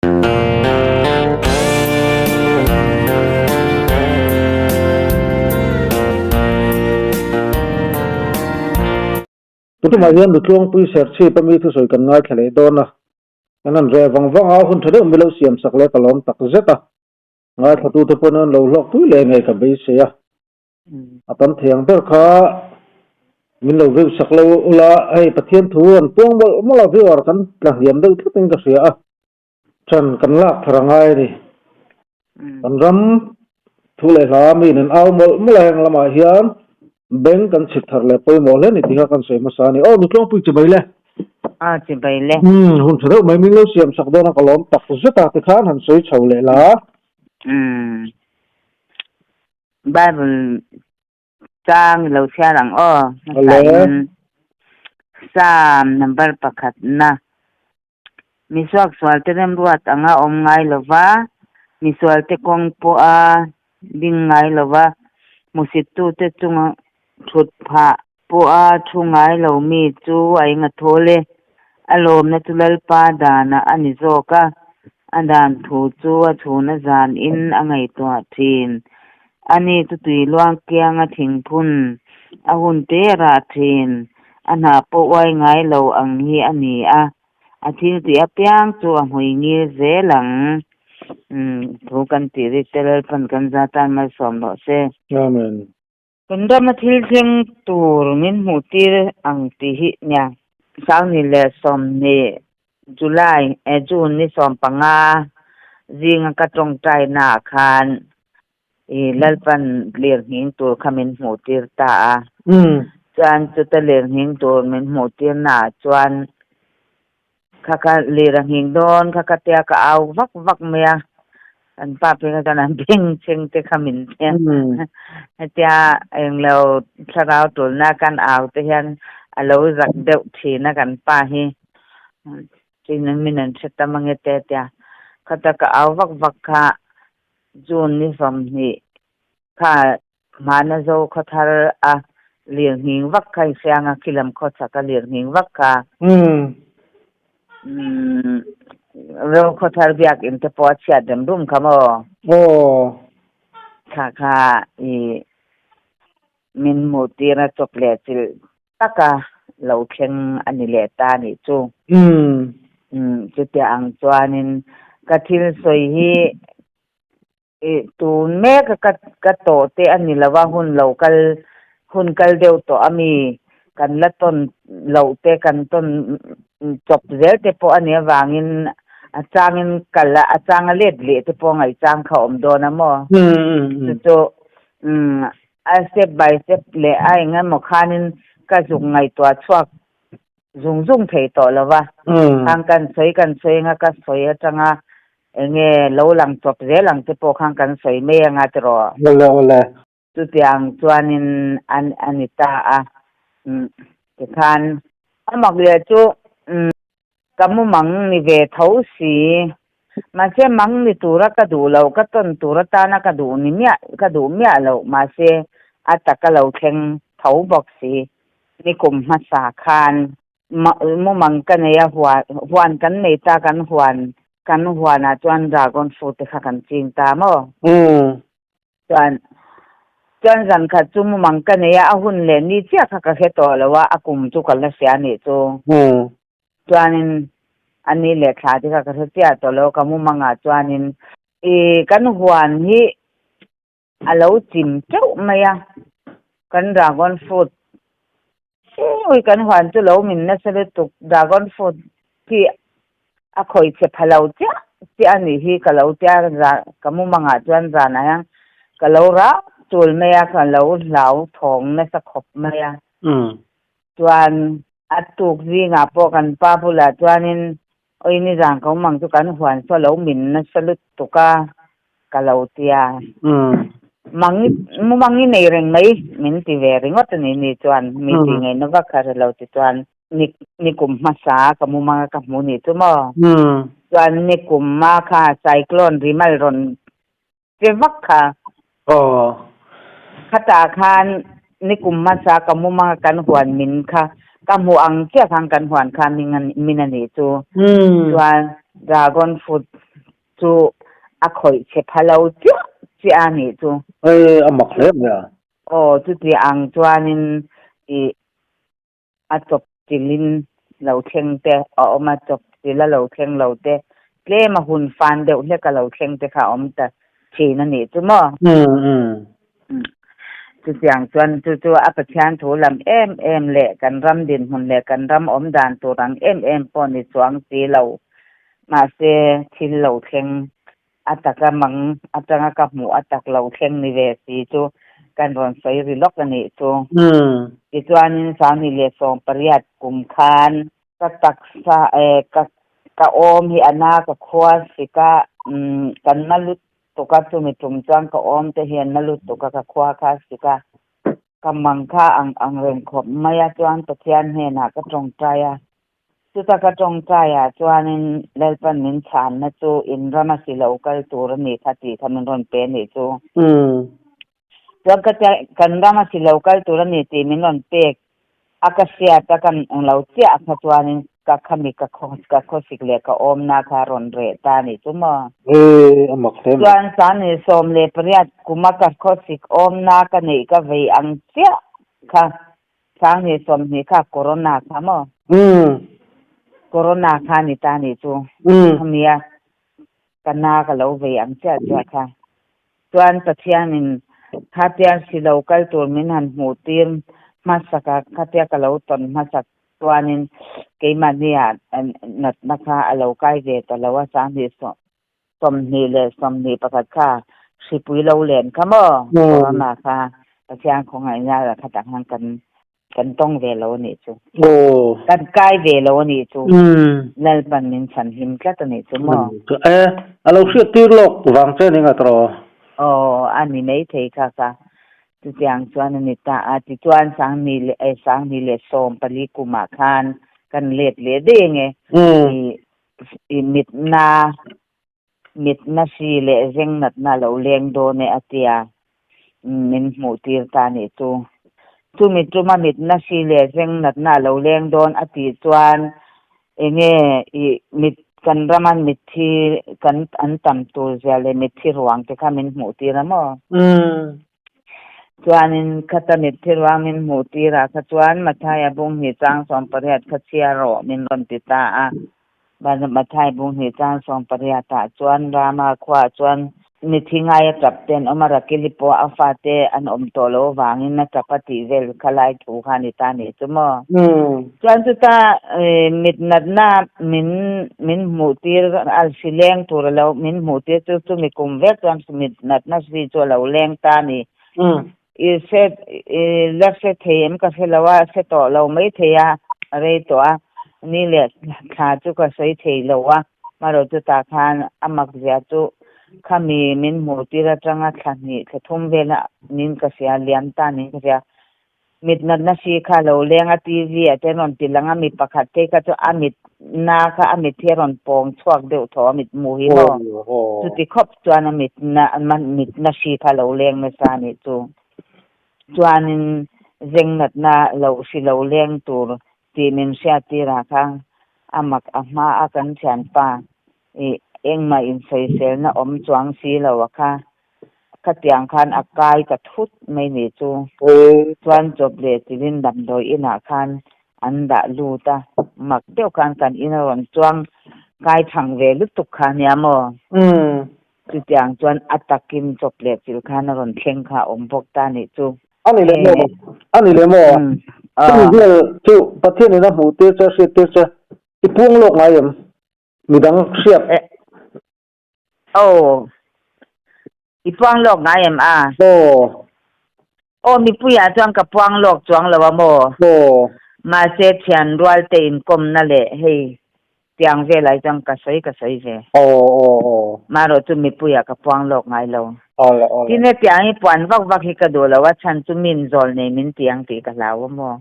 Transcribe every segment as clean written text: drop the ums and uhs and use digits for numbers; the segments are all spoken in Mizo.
Tutumah hian Nutluangpui Serchhip a mi thusawi kan ngaithla leh dawn a, kan han reh vang vang a, hun tha deuh mi lo siam sak leh ka lawm tak zet a, ngaithlatute pawhin an lo hlawk pui leh ngei ka beisei a. A tam thei ang ber kha min lo view sak lo ula, hei Pathian thu an puang mawlh mawlh a, viewer kan tla hniam deuh tlatin ka hria a, ṭan kan lak thar a ngai a ni. Kan ram thu leh hla mi nen au mawlh mawlh a, heng lamah hian beng kan chhit thar leh pawimawh hle a ni tih kha kan sawi hmasa a ni. Aw Nutluangpui chibai le. Aw chibai le. Umm hun ṭha deuh mai min lo siam sak dawn a, ka lawm tak zet a, tikhan han sawi chho leh la. Umm. Bible chang lo chhiar ang aw. Hmasain Psalm number pakhat na Misuak sualte remruat anga awm ngai lova, misualte kawng pawha ding ngai lova, hmusittute chunga thut phah pawha thu ngai lo mi chu a eng a thawl e. A lawmna chu Lalpa danah a ni zawk a, a dan thu chu a chhuna zanin a ngaihtuah thin. Ani chu tui luang kianga thingphun a hun te rah thin, a hna pawh uai ngai lo ang hi a ni a, a thil tih apiang chu a hmui ngil zel ang. Umm, thu kan tih rik te Lalpan kan za tan malsawm rawh se. Amen. Kan rama thil thleng tur min hmuh tir ang tih hi nia. Sangni leh sawmhnih July eh June ni 15 zinga ka tawngtai naah khan i Lalpan lirnghing tur kha min hmuh tir ta a. Chuan chuta lirnghing tur min hmuh tir naah chuan Kha kha lir a nghing dawn, kha kha tia ka au vak vak mai a, kan pa phei kha chuan a beng chheng te kha min tia. Hetia englo thlarau tulna kan au te hian a lo zak deuh thin a kan pa hi, tin min an hre tam ange te tia. Khata ka au vak vak kha June ni 20 kha Hmana zo khaw thar a lir nghing vak kha i hriang a, khilam khaw chak a lir nghing vak kha. Umm ro khaw thar biakinn te pawh a chhiat rem rum kha maw? Aw. Kha kha i min hmuh tir a chawp leh chilh taka lo thleng a ni leh ta a nih chu. Umm. Umm chutiang ang chuanin ka thil sawi hi I tun mek a ka ka tawh te a ni lo a, hun lo kal hun kal deuh tawh a mi kan la tawn loh te kan tawn chawp zel te pawh a nih avangin a changin kal a a changa let leh te pawh ngaihchang kha a awm dawn a maw? Chu chu a step by step leh a eng emaw khanin ka zuk ngaihtuah chhuak zung zung thei tawh lo va, khang kan sawi kan sawi anga ka sawi atanga Enge lo lang chawp zel ang te pawh khan kan sawi mai anga tiraw? Awle awle. Chutiang chuanin an a ni ta a, umm tikhan a mak leh chu umm ka mu mang ni ve tho si, mahse mang ni tura ka duh loh, ka tawn tur atana ka duh ni miah ka duh miah loh, mahse a taka lo thleng tho bawk si, nikum hmasa khan Mumang ka nei a, huan kan nei ta, kan huan, kan huanah chuan dragon fruit te kha kan ching ta maw? Chuan, chuan zan khat chu mumang ka nei a, a hun leh ni chiah kha ka hre tawh lo a, a kum chu ka la hria a nih chu. Chuanin a ni leh thla te kha ka hre chiah tawh lo, ka mumangah chuanin i kan huan hi A lo chim teuh mai a, kan dragon fruit ui kan huan chu lo min nasa lutuk, dragon fruit hi a khawih chhe pha lo chiah chiah a nih hi ka lo tia ka mumangah chuan zanah hian ka lo rah tul mai a, ka lo hlau thawng nasa khawp mai a. Chuan a tuk zingah pawh kan pa bulah chuanin Oi nizan ka awm ang chu kan huan saw lo min nasa lutuk a ka lo tia. Mang mumang i nei reng mai min ti ve ringawt a ni ni chuan mi ti ngaihna vak kha hre lo ti chuan ni ni kum hmasa ka mumang a ka hmu ni chu maw. Chuan ni kum ma kha cyclone rimal rawn che vak kha. Aw. Khatah khan nikum hmasa ka mumang a kan huan min kha ka hmuh ang chiah khan kan huan kha min a nih chu. Chuan dragon fruit. chu a khawih chhe pha lo chiah chiah a nih chu. Hei a mak hle mai a. Aw chuti ang chuanin ih a chawp chilhin lo thleng te a awm a, chawp chila lo thleng lo te, tlem a hun fan deuh hlek a lo thleng te kha a awm ta thin a nih chu maw? Chutiang chuan chu chu a Pathian thu lam em em leh kan ram dinhmun leh kan ram awm dan tur ang em em pawh ni chuang si lo. Mahse thil lo thleng a taka mang atanga ka hmuh a tak lo thleng ni ve si chu kan rawn sawi ri lawk a nih chu. Tichuanin 2018 kum khan ka taksa eh ka ka awm hi a na ka khua sik a kan na lut tuk a chumi tum chuan ka awm te hian na lut tuk a ka khua kha sik a ka mang kha ang ang reng khawp mai a chuan Pathian hnenah ka tawngtai a Chuta ka tawngtaiah chuanin Lalpan min chhanna chu in rama si lo kal tur a nih kha tih kha min rawn pe a nih chu. Chuan ka tia kan rama si lo kal tur a ni tih min rawn pek a ka hriat a kan eng lo chiah kha chuanin ka khami ka ka khawsik leh ka awmna kha a rawn reh ta a nih chu maw. Ee, a mak hle mai. Chuan 2018 kuma ka khawsik awmna ka neih ka vei ang chiah kha 2020 kha corona kha maw? Corona kha ni ta ni chu. Khawmia ka na ka lo vei ang chiah chiah kha. Chuan Pathianin khatia si lo kal tur min han hmuh tir hmasak a, khatia ka lo tawn hmasak chuanin keimahnia natna kha a lo kai ve ta lo a, 2021 kha hripui lo len kha maw? Corona kha Pathian khawngaihna la kha tak han kan kan tawng ve lo a nih chu. Kan kai ve lo a nih chu. Lalpan min chhan hlim tlat a nih chu maw? E, a lo hriat tir lawk vang che ni ngat rawh. Aw, a ni mai thei kha ka. Chutiang chuan a ni ta a. Tichuan 2014 kumah khan kan let leh daih ange. I mitna mitna hri leh zeng natna a lo leng dawn e a tia min hmuh tir ta nih chu. Chumi tuma mitna hri leh zeng natna a lo leng dawn a tih chuan enge i mit kan rama mitthi kan an tam tur zia leh mitthi ruang te kha min hmuh tir a maw? Chuanin khata mitthi ruang min hmuh tirah kha chuan Mathaia bung hnih chang 18 kha chhia rawh min rawn ti ta a. Mathai bung hnih chang 18 ah chuan Rama khuaah chuan mithi ngaia tap te an awm a, Rakili pawh a fate an awm tawh loh avangin a tap a tih vel kha lai thu kha a ni ta nih chu maw. Chuan chuta mit natna min min hmuh tir a hri leng tur a lo min hmuh tir chu chumi kum vek chuan mit natna hri chu a lo leng ta a ni. I hre i la hre thei em ka hre lo a, hre tawh lo mai thei a, a rei tawh a, ni leh thla chu ka sawi thei lo a, marawh chutah khan a mak zia chu khami min hmuh tir atanga thla hnih thla thum vela nin ka hria liam ta nin ka hria. Mit natna hri kha lo leng a TV ah te an rawn ti lang a, mi pakhat phei kha chu a mit na kha a mit hi a rawn pawng chhuak deuh thaw a mit hmu hi maw? Chuti khawp chuan a mit na mit na hri kha lo leng nasa a nih chu. Chuanin zeng natna lo hri lo leng tur tih min hriat tirah kha a mak a hma a kan thianpa ih engmah insawiselna awm chuang si lo a kha Khatiang khan a kai ta thut mai nih chu. Chuan chawp leh chilin damdawi inah khan an dah lut a, mak deuh khan kan in a rawn chuang kai thang ve lutuk kha nia maw? Chutiang chuan a takin chawp leh chil khan a rawn thleng kha a awm bawk ta nih chu. A ni leh maw? A ni leh maw? Chumi vel chu Pathianin a hmuh tir che, a hriat tir che, i puang lawk ngai em? Midang hriat. Aw, i puang lawk ngai em a? Aw. Aw, mipuiah chuan ka puang lawk chuang lo a maw? Aw. Mahse thian rual te inkawmna leh hei tiang velah hi chuan ka sawi ka sawi ve. Aw, aw, aw. Marawh chu mipuiah ka puang lawk ngai lo. Aw le, aw le. Tin hetiang hi puan vak vak hi ka duh lo a, chhan chu min zawl nei min ti ang tih ka hlau a maw?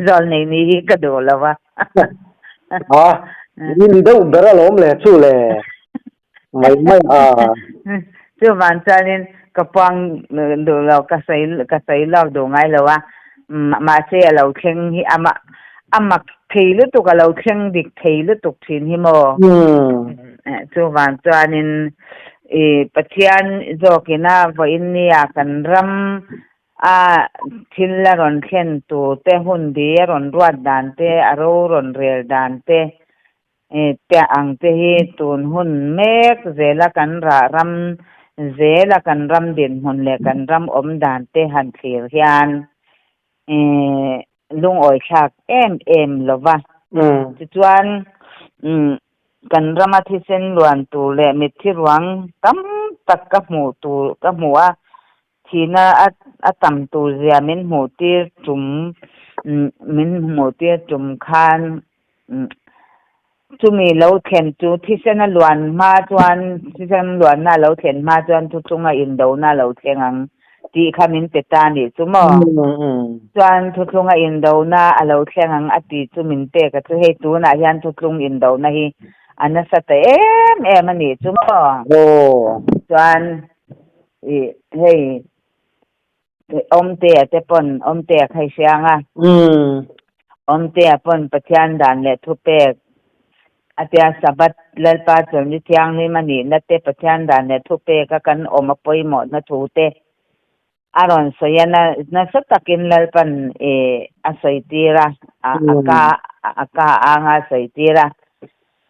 Zawl nei ni hi ka duh lo a. Ha, ni ni deuh ber alawm le chu le. Mai mai a. Chu van chuanin ka puang duh lo, ka sawi ka sawi lawk duh ngai lo a. Mahse a lo thleng hi ama amak. thei lutuk a lo thleng dik thei lutuk thin hi maw? Chuvang chuanin i Pathian zawkina vawiin nia kan ram a thil a rawn thlen tur te, hun bi a rawn ruat dan te, a ro rawn rel dan te, te ang te hi tun hun mek zela kan rah ram zela kan ram dinhmun leh kan ram awm dan te han thlir hian lungawi thlak em em lo va. Tichuan kan rama thisen luan tur leh mitthi ruang tam tak ka hmuh tur ka hmuh a, Thihna a tam tur zia min hmuh tir tum min hmuh tir tum khan chumi lo thlen chu thisen a luan hma chuan thisen luanna a lo thlen hma chuan thuthlunga indona a lo thleng ang tih kha min pe ta nih chu maw? Chuan thuthlunga indona a lo thleng ang a tih chu min pek a chu hei tunah hian thuthlung indona hi a nasa ta em em a nih chu maw? Chuan I hei Awmtea te pawn Awmtea kha i hria anga Awmtea pawn Pathian dan leh thupek a tia Sabbath Lalpa chawlhni thianghlim a nihna te Pathian dan leh thupek a kan awm a pawimawhna thu te a rawn sawi a nasa takin Lalpan i a sawi tir a a ka a ka anga a sawi tir a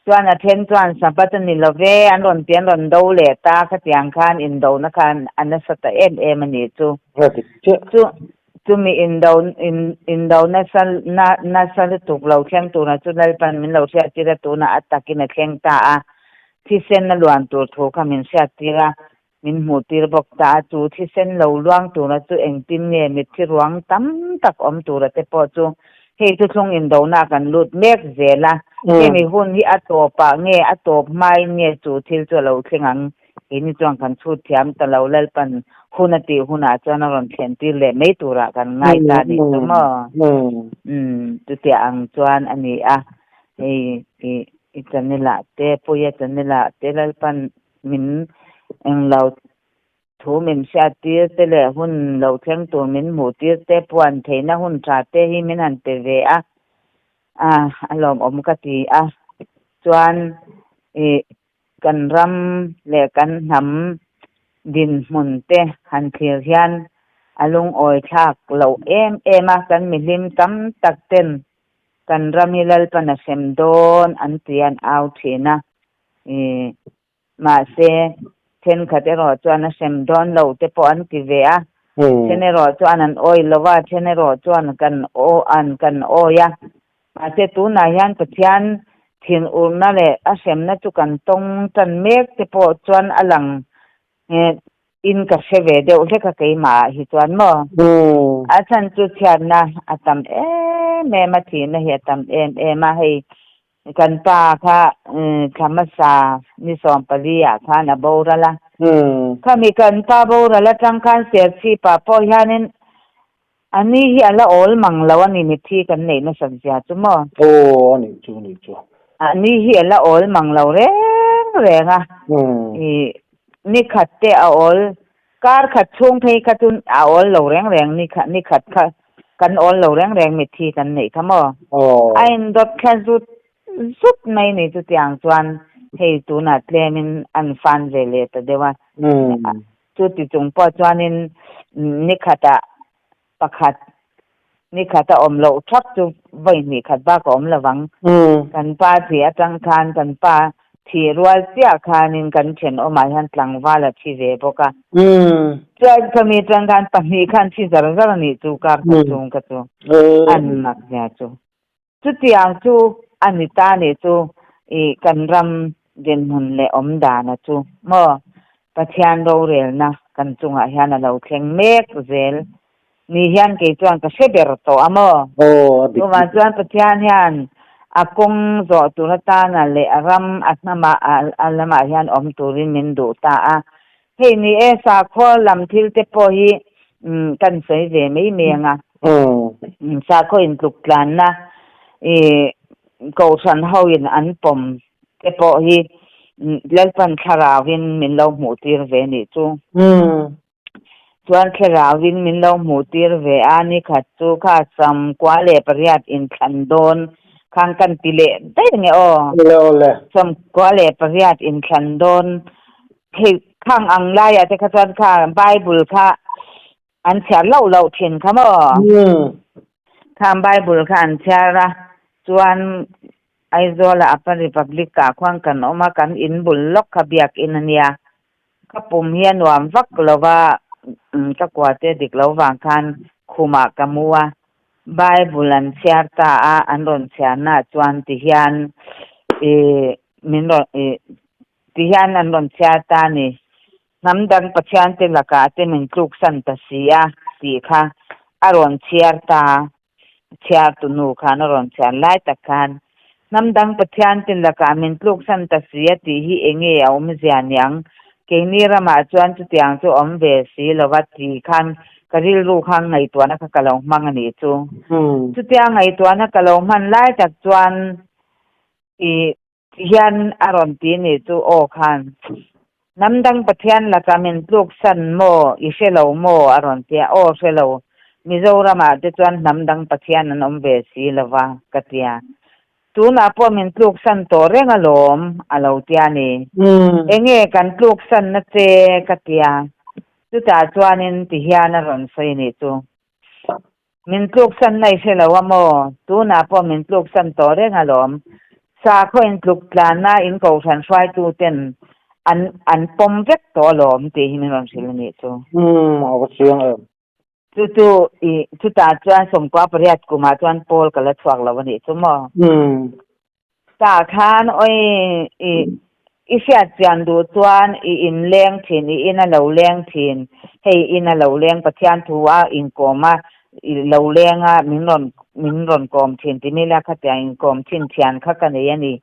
Chuan a then chuan Sabbath a ni lo ve, an rawn ti an rawn do leh ta, khatiang khan indona khan a nasa ta em em a nih chu. A dik chiah. Chu chumi indo in indo nasa na nasa lutuk lo thleng tura chu Lalpan min lo hriattir a, tunah a takin a thleng ta a, thisen a luan tur thu kha min hriattir a, min hmuhtir bawk ta a, chu thisen lo luang tura chu engtin nge mitthi ruang tam tak awm tura te pawh chu hei chu thlung indona kan lut mek zel a, hemi hun hi a tawpah nge a tawp hmain nge chu thil chu a lo thleng ang keini chuan kan chhut thiam ta lo Lalpan hun a tih hunah chuan a rawn thlen tir leh mai turah kan ngai ta nih chu maw? Umm chutiah ang chuan a ni a, hei i channel ah te Puia channel ah te Lalpan Min englo thu min hriat tir te leh hun lo thleng tur min hmuh tir te puan theihna hun tha te hi min han pe ve a, a a lawmawm ka ti a. Chuan ih kan ram leh kan hnam dinhmun te han thlir hian a lungawi thlak loh em em a, kan mihlim tam tak ten kan ram hi Lalpan a hrem dawn an ti an au thin a. I mahse, thenkhat erawh chuan a hrem dawn lo te pawh an ti ve a, then erawh chuan an awih lo a, then erawh chuan kan aw an kan awih a. Mahse, tunah hian Pathian thinurna leh a hremna chu kan tawng tan mek te pawh chuan a lang in ka hre ve deuh hlek a keimah ah hi chuan maw? A chhan chu chhiatna a tam em em a, thihna hi a tam em em a, hei Kan pa kha thla hmasa ni 14 ah khan a boral a. Khami kan pa boral atang khan Serchhip ah pawh hianin a ni hi a la awl mang lo a ni mitthi kan neih nasat zia chu maw? Aw a nih chu a nih chu. A ni hi a la awl mang lo reng reng a. I ni khat te a awl Kar khat chhung phei kha chu a awl lo reng reng ni kha ni khat kha kan awl lo reng reng mitthi kan neih kha maw? A indawt thla zut zut mai ni chutiang chuan hei tunah tlemin an fan ve leh ta deuh a. Chuti chung pawh chuanin ni khatah pakhat ni khat a awm loh thap chu vawi hnih khat bak a awm lo vang. Kan pa thih atang khan kan pa thih rual chiah khanin kan thenawmah hian tlangval a thi ve bawk a. Chuan khami atang khan pahnih khan thi zar zar a nih chu kar khat chung kha chu an mak zia chu. Chutiang chu a ni ta nih chu i kan ram dinhmun leh awm dana chu maw Pathian rorelna kan chungah hian a lo thleng mek zel ni hian kei chuan ka hre ber tawh a maw? Chuvang chuan Pathian hian a kawng zawh tur atana leh a ram a hnamah a lamah hian awm turin min duh ta a. Hei ni e sakhaw lam thil te pawh hi kan sawi ve mai mai ang a. Sakhaw intluk tlanna i kohhran hoin an pawm te pawh hi Lalpan thlarauin min lo hmuh tir ve nih chu. Chuan thlarauin min lo hmuh tir ve a, nikhat chu kha 98 inthlan dawn. Khang kan ti leh daih nge aw. Awle awle. 98 inthlan dawn hei khang ang laiah te kha chuan kha Bible kha an chhiar loh loh thin kha maw? Khang Bible kha an chhiar a, chuan Aizawla Upper Republic ah khuan kan awm a, kan in bul lawk kha biakin a nia. Ka pum hi a nuam vak lo va, ka kua te dik lo vang khan khumah ka mu a. Bible an chhiar ta a, an rawn chhiarnaah chuan ti hian ih min rawn ih ti hian an rawn chhiar ta a ni. Hnam dang Pathian te lakah te min tluksan ta si a tih kha a rawn chhiar ta a. Chhiartu nu khan a rawn chhiar lai tak khan, Hnam dang Pathian te lakah min tluksan ta si a tih hi enge a awmzia niang? Keini ramah chuan chutiang chu awm ve si lo va ti khan ka rilru khan ngaihtuahna kha ka lo hmang a nih chu. Chutia ngaihtuahna ka lo hman lai tak chuan i Ti hian a rawn ti nih chu aw khan. Hnam dang Pathian lakah min tluk san maw i hre lo maw a rawn ti a, aw hre lo, Mizoram ah te chuan hnam dang Pathian an awm ve si lo va ka ti a. Tunah pawh min tluk san tawh reng alawm a lo ti a ni. Enge kan tluk san na che ka ti a, chutah chuanin ti hian a rawn sawi nih chu. Min tluksan na i hre lo a maw? Tunah pawh min tluksan tawh reng alawm. Sakhaw intluk tlanna in kohhran hruaitu ten an an pawm vek tawh alawm tih hi min rawn hrilh a nih chu. Umm, a va chiang em. Chu chu i chutah chuan 18 kumah chuan Paul ka la chhuak lo a nih chu maw? Umm. Tah khan awi i i hriat chian duh chuan i in leng thin, i in a lo leng thin, hei in a lo leng Pathian thu a inkawm a, i lo leng a min rawn min rawn kawm thin ti mila khatiang inkawm thin thian kha ka nei a ni.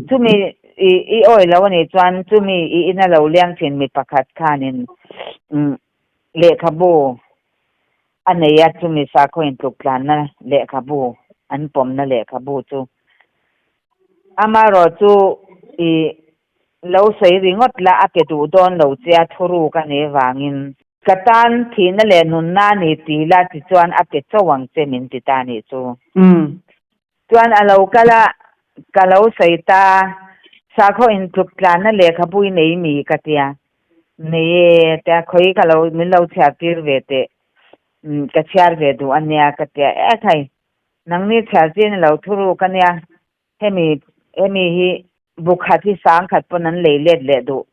Chumi i i awi lo a nih chuan chumi i in a lo leng thin mi pakhat khanin lehkhabu a nei a, chumi sakhaw intluk tlanna lehkhabu an pawmna lehkhabu chu amaherawh chu i lo sawi ringawt la a pe duh dawn lo che a thuruk a nih vangin ka tan thihna leh nunna a ni ti la tichuan a pe chauh ang che min ti ta nih chu. Chuan a lo kal a, ka lo sawi ta, sakhaw intluk tlanna lehkhabu i nei mi ka tia. Nei e, tia khawi ka lo min lo chhiar tir ve teh, ka chhiar ve duh a nia ka tia. E khai, nangni chhiar chin a lo thuruk a nia, hemi hemi hi bu khat hi sang khat pawn an lei let leh duh,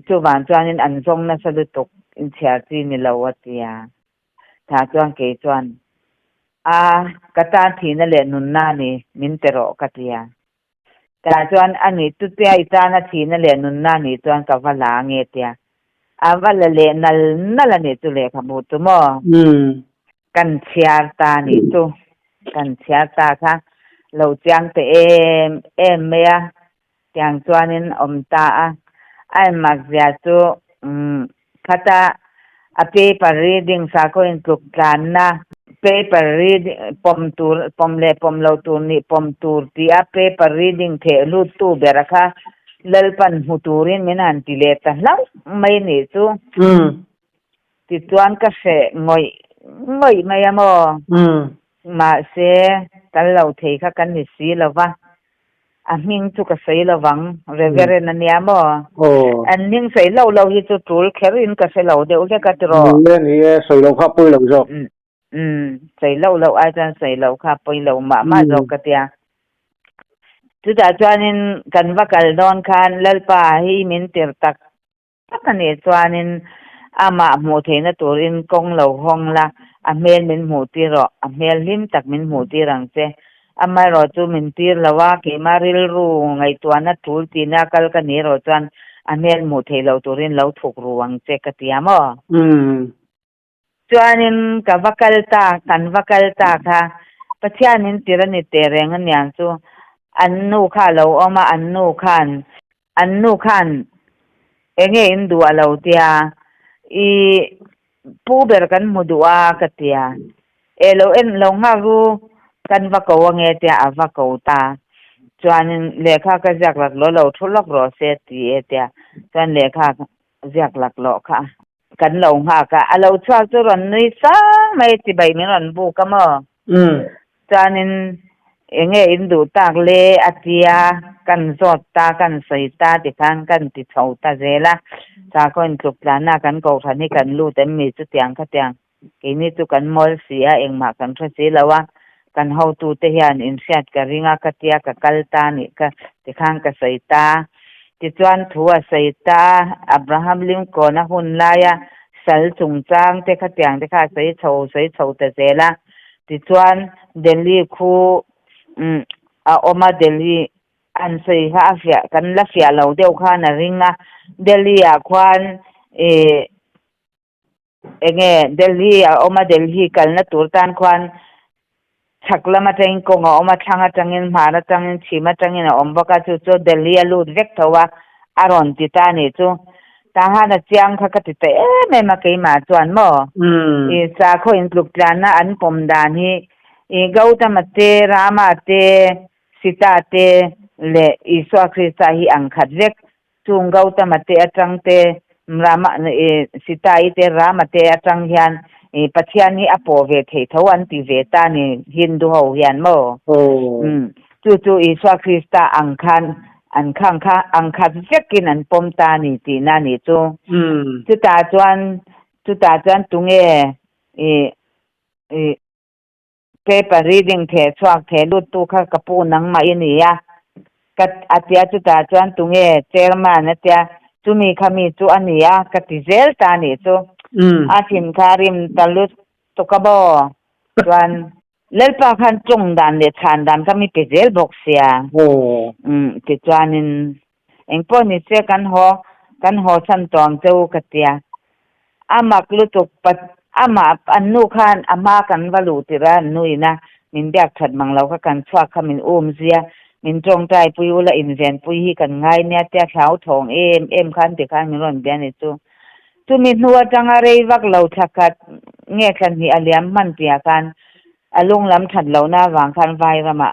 chuvang chuanin an zawng nasa lutuk in chhiar chi ni lo a tia. Tah chuan kei chuan, A, ka tan thihna leh nunna a ni, min pe rawh, ka ti a. Tah chuan, A nih, chutia i tana thihna leh nunna a nih chuan ka va la ange, tia. A va la leh nal nal a nih chu lehkhabu chu maw? Kan chhiar ta a nih chu, kan chhiar ta kha lo chiang teh em em mai a, tiang chuanin awm ta a. A inmak zia chu khata a paper reading sakhaw intluk tlanna paper reading pawm tur pawm leh pawm lo tur nih pawm tur tih a paper reading theh lut tu bera kha Lalpan hmu turin min han ti leh ta hlauh mai nih chu. Tichuan ka hreh ngawih ngawih mai a maw? Mahse kal lo thei kha kan ni si lo va. A hming chu ka sawi lo vang, Reverend a nia maw? An hming sawi lo lo hi chu tul kher in ka hre lo deuh hlek a tiraw? Ni e, ni e, sawi lo kha pawi lo zawk. Umm, sawi lo lo ai chuan sawi lo kha pawi lo mah mah zawk ka tia. Chutah chuanin kan va kal dawn khan Lalpa hi min tir tak Tak a nih chuanin amah hmuh theihna turin kawng lo hawng la, a hmel min hmuh tir rawh, a hmel hlim tak min hmuh tir ang che. Amaherawh chu min tir lo a, keimah rilru ngaihtuahna tul tina kal ka ni erawh chuan a hmel hmuh theih loh turin lo thuk ru ang che ka ti a maw? Chuanin ka va kal ta, kan va kal ta kha Pathian in tir a ni teh reng aniang chu an nu kha a lo awm a, an nu khan, an nu khan enge in duh a lo tia, i pu ber kan hmu duh a ka tia, e lo en lo nghak ru kan va ko ange tia a va ko ta, chuanin lehkha ka ziak laklawh lo thu lawk rawh se ti e tia, chuan lehkha ziak laklawh kha. Kan lo nghak a, a lo chhuak chu rawn nui sang mai chibai min rawn buk a maw? Chuanin Enge in duh tak le a tia, kan zawt ta, kan sawi ta tikhan kan ti chho ta zel a. Sakhaw intluk tlanna kan kohhran hi kan lut em mi chutiang khatiang keini chu kan mawl si a, engmah kan hre si lo a, kan hotute hian inhriat ka ring a ka tia ka kal ta nih kha tikhan ka sawi ta. Tichuan thu a sawi ta a, Abraham Lincoln a hun laia sal chungchang te khatiang te kha a sawi chho sawi chho ta zel a. Tichuan Delhi khu a awm a, Delhi an sawi kha a fiah kan la fiah lo deuh khan a ring a, Delhi ah khuan ih Enge Delhi a awm a, Delhi kalna tur tan khuan chhak lam atangin kawng a awm a, thlang atangin, hmar atangin, chhim atangin a awm bawk a, chu chu Delhi a lut vek tho a, a rawn ti ta a nih chu. Tahan a chiang kha ka ti ta em em a keimah chuan maw? I sakhaw intluk tlanna an pawm dan hi i Gautama te, Rama te, Sita te leh Isua Krista hi ang khat vek. Chung Gautama te atang te, Rama, Sita-i te, Rama te atang hian Pathian hi a pawh ve thei tho an ti ve ta ni Hindu ho hian maw? Chu chu Isua Krista ang khan an khang kha ang khat vekin an pawm ta ni tihna a nih chu. Chutah chuan chutah chuan tunge i Paper reading theh chhuak theh lut tu kha ka pu nangmah i ni a, ka a tia chutah chuan tunge chairman a tia chumi kha mi chu a ni a ka ti zel ta a nih chu. A thin kha a rim ta lut tuk a maw? Chuan Lalpa khan tawng dan leh chhan dan kha mi pe zel bawk sia. Tichuanin engpawh ni se kan haw kan haw chhan tawh ang che u ka tia. A mak lutuk pa amah an nu khan a hma kan va luh tirh a an nu ina min biak that mang lo kha kan chhuak kha min um zia min tawngtai pui ula invenpui hi kan ngai nia tia thlau thawng em em khan ti khan min rawn bia ni chu. Chumi hnu atanga rei vak lo thla khat nge thla hnih a liam hman tia khan a lung lam that lohna avang khan vai ramah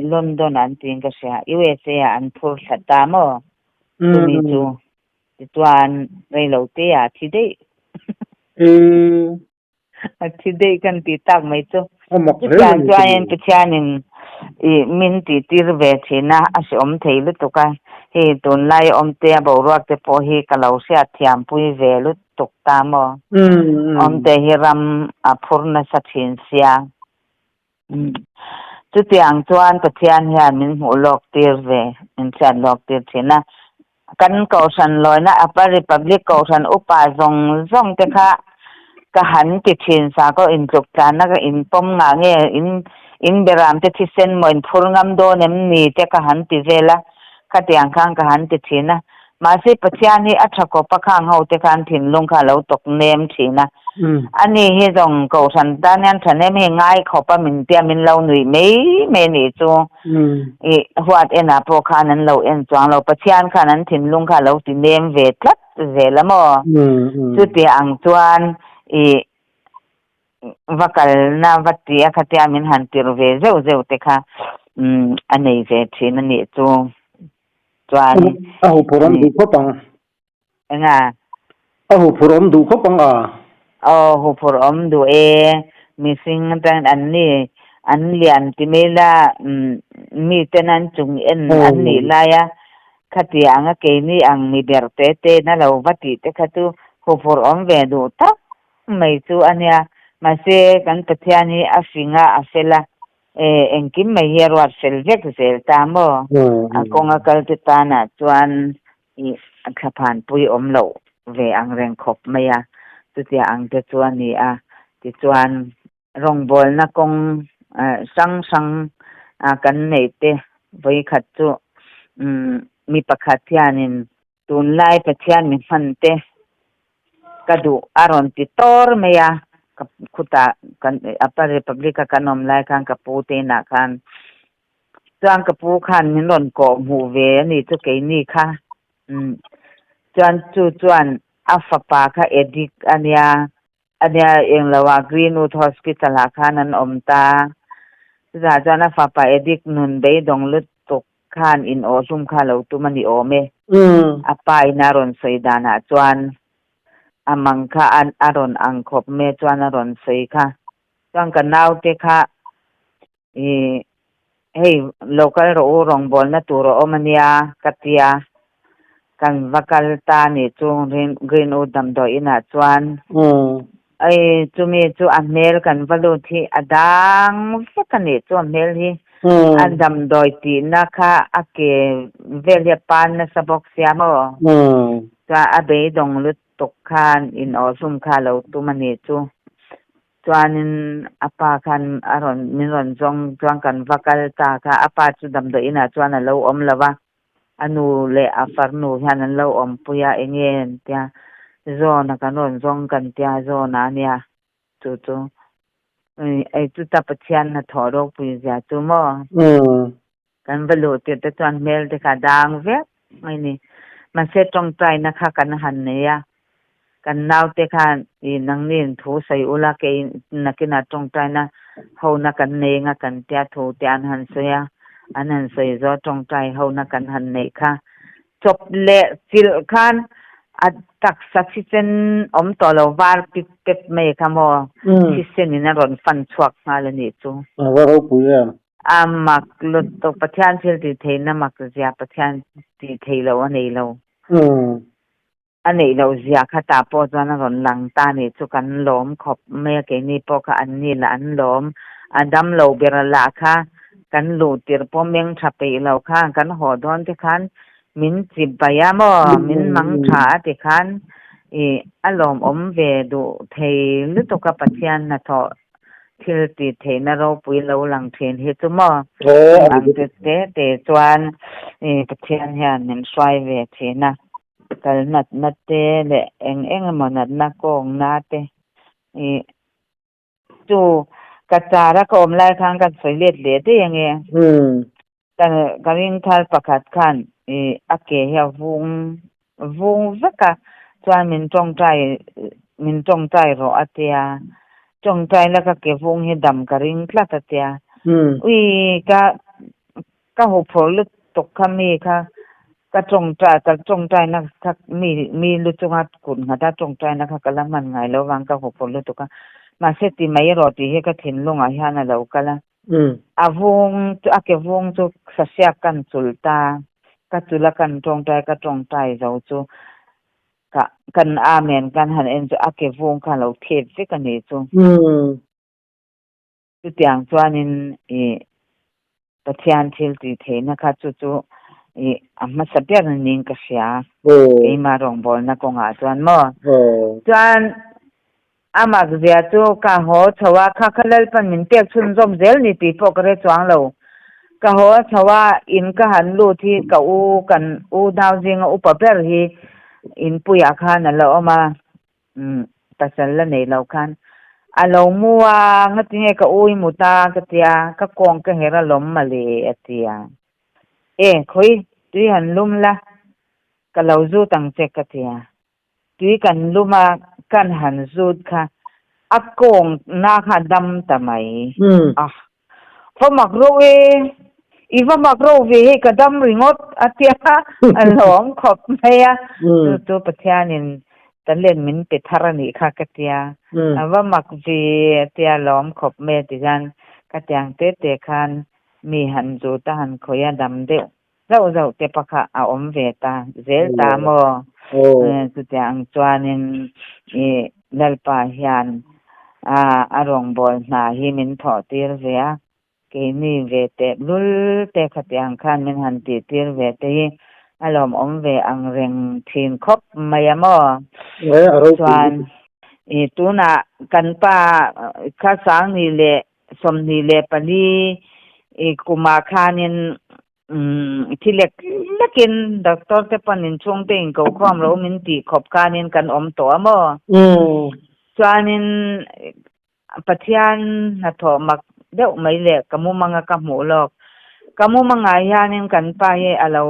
London ah an tiin ka hria USA ah an phur thla ta maw chumi chu. Tichuan reilo te ah a thi daih. A thi daih kan tih tak mai chu. Chutiang chuanin Pathianin i min tih tir ve thin a, a hreawm thei lutuk a. Hei tunlai awmte a boruak te pawh hi ka lo hriat thiam pui ve lutuk ta maw. Awmte hi ram a phur nasa thin sia. Chutiang chuan Pathian hian min hmuh lawk tir ve, min hriat lawk tir thin a. Kan kohhran lawina Upper Republic kohhran upa zawng zawng te kha ka han ti thin sa ko intluk tlanna ka inpawm ngah nge in in beram te thisen maw inphur ngam dawn em ni te ka han ti vel a, khatiang khan ka han ti thin a. Mahse Pathian hi a tha kawp a khang ho te khan thinlung kha a lo tawk nem thin a. Ani hi zawng kohhran tan hian thahnem hi ngai khawp a min tia min lo nuih mai mai nih chu. I huat enah pawh khan an lo en chuang lo. Pathian khan an thinlung kha a lo ti nem ve tlat zel a maw? Chuti ang chuan i va kalna va ti a khatia min han tirh ve zeuh zeuh te kha a nei ve thin a nih chu. Chuan A huphurh awm duh khawp ang. Enga? A huphurh awm duh khawp ang a. Aw huphurh awm duh e. Mihring atangin an ni an lian ti mai la mi ten an chung en an nih lai a khati anga keini ang mi ber te te na lo va tih te kha chu huphurh awm ve duh tak mai chu a nia. Mahse kan Pathian hi a fing a a fel a E, engkim mai hi a ruat fel vek zel ta maw? A kawnga kal te tanah chuan i a thlaphanpui awm loh ve ang reng khawp mai a, chutia ang te chu a ni a. Tichuan, rawngbawlna kawng hrang hrang kan neih te vawikhat chu mi pakhat hianin Tunlai Pathian mi hman te ka duh a rawn ti tawr mai a, ka khutah kan Upper Republic a kan awm lai khan ka pu te inah khan chuan ka pu khan min rawn kawh hmuh ve a ni chu keini kha umm chuan chu chuan a fapa kha addict a nia a nia englo ah Greenwood Hospital ah khan an awm ta chutah chuan a fapa addict nun beidawng lutuk Khan in aw hlum kha lo tum a ni awm e. A pa in a rawn sawi danah chuan a mang kha a rawn ang khawp mai chuan a rawn sawi kha. Chuan ka naute kha i Hei lo kal rawh u rawngbawlna tur a awm ania ka tia kan va kal ta nih chu Greenwood damdawi inah chuan ei chumi chu a hmel kan va lut hi a dang vek a nih chu a hmel hi a damdawi tihna kha a ke vel hi a pan nasa bawk sia maw chuan a beidawng lutuk khan in awhhlum kha a lo tum a nih chu. Chuanin a pa khan a rawn min rawn zawng chuan kan va kal ta kha a pa chu damdawi inah chuan a lo awm lo va, a nu leh a farnu hian an lo awmpui a eng nge an tia Zawna kan rawn zawng kan tia Zawna a nia chu chu ei chuta Pathian hnathawh ropui zia chu maw? Kan va luh tirh te chuan hmel te kha dang vek mai ni. Mahse tawngtaina kha kan han nei a, kan naute khan i nangniin thu sawi ula kei nakinah tawngtaina hona kan nei anga kan tia thu te an han sawi a, an han sawi zawh tawngtai hona kan han neih kha chawp leh chilh khan a taksa thisen awm tawh lo var pip pep mai kha maw thisen in a rawn fan chhuak nghal a nih chu. A va ropui em. A mak lutuk Pathian thil tih theihna mak zia Pathian tih theih loh a nei lo. A neih loh zia kha tah pawh chuan a rawn lang ta nih chu kan lawm khawp mai a keini pawh kha an ni lah an lawm. A dam lo ber lah kha kan luh tirh pawh meng tha peih lo khan kan haw dawn te khan min chip bai a maw min mang tha a ti khan ih a lawmawm ve duh thei lutuk a Pathian hnathawh thil tih theihna ropui lo lang thin hi chu maw ang te te te chuan ih Pathian hian min hruai ve thin a kal natna te leh eng eng emaw natna kawngna te ih Chu ka car a ka awm lai khan ka sawi let leh daih ange. Ka ka ring thar pakhat khan ih a ke hi a vung vung vek a chuan min tawngtai min tawngtai rawh a tia tawngtai la ka ke vung hi dam ka ring tlat a tia ui ka Ka huphurh lutuk kha mi kha ka tawngtai ka tawngtaina kha mi mi lu chunga kut nghata tawngtaina kha ka la hman ngai lo vang ka huphurh lutuk a mahse ti mai erawh tih hi ka thinlungah hian a lo kal a a vung chu a ke vung chu sahriak kan chulh ta ka chulh a kan tawngtai ka tawngtai zo chu ka kan amen kan han en chu a ke vung kha a lo thep vek a nih chu. Chutiang chuanin i Pathian thil tih theihna kha chu chu i a hmasa ber niin ka hria. Keimah rawngbawlna kawngah chuan maw? Chuan a mak zia chu ka haw chho a, kha kha Lalpan min pek chhunzawm zel ni tih pawh ka hre chuang lo. Ka haw chho a, in ka han lut hi ka u kan u nau zinga upa ber hi inpuiah khan a la awm a. Umm pasal la nei lo khan a lo mu a, ngatinge ka u i mut a ka tia, ka kawng ka her a lawm male a tia. E khawi tui han lum la, ka lo zut ang che ka tia. Tui kan lum a, kan han zut kha a kawng na kha a dam ta mai. Ah Va mak ro e, i va mak ro ve hei ka dam ringawt a tia a lawm khawp mai a, chu chu Pathianin talent min pe thar a nih kha ka tia, a va mak ve a tia lawm khawp mai a ti hian ka tiang te te khan mi han zut a han khawih a dam deuh zauh zauh te pakha a awm ve ta zel ta maw? Chutiang chuanin i Lalpa hian a rawngbâwl hna hi min thawh tir ve a, keini ve teh lul te khatiang khan min han tih tir ve te hi a lawmawm ve ang reng thin khawp mai a maw? Chuan i tunah kan pa kha Sangni leh 24 i kumah khanin thi lek lekin doctor te pawn inchhung te in ko khawm lo min tih khawp khanin kan awm tawh a maw? Chuanin Pathian hnathawh mak deuh mai leh ka mumanga ka hmuh lawk. Ka mumangah hianin kan pa hi a lo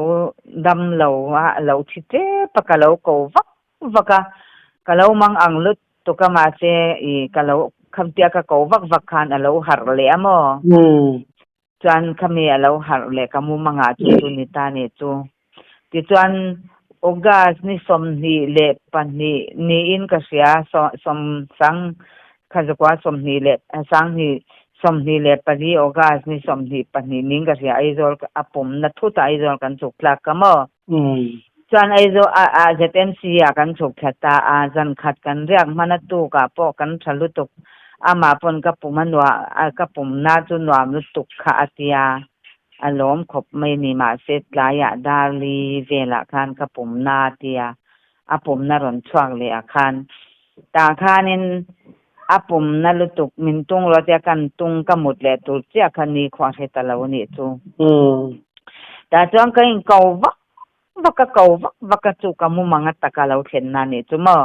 dam lo a, a lo thi tep a, ka lo ko vak vak a, ka lo mang ang lut Tuka mahse i ka lo khamtia ka ko vak vak khan a lo harh leh a maw? Chuan khami a lo harh leh ka mumangah chu chu ni ta nih chu. Tichuan August ni 22 niin ka hria, sawm sang khazakua 22 sanghnih 24 August ni 22 niin ka hria Aizawl a pumna thut a Aizawl kan chhuk thlak ka maw? Chuan Aizawl a a ZMC ah kan chhuk thla ta a, zan khat kan riak hman a tuk ah pawh kan tha lutuk amah pawn ka pum a nua ka pumna chu nuam lutuk kha a tia a lawm khawp mai ni mahse tlaiah Darli velah khan ka pumna a tia a pumna rawn chhuak leh ah khan tah khanin A pumna lutuk min tung rawh tia kan tung ka mut leh tur chiah kha ni khuah hre ta lo anih chu. Tah chuan ka in ko vak vak a, ko vak vak a chu ka mumang a taka lo thlenna anih chu maw.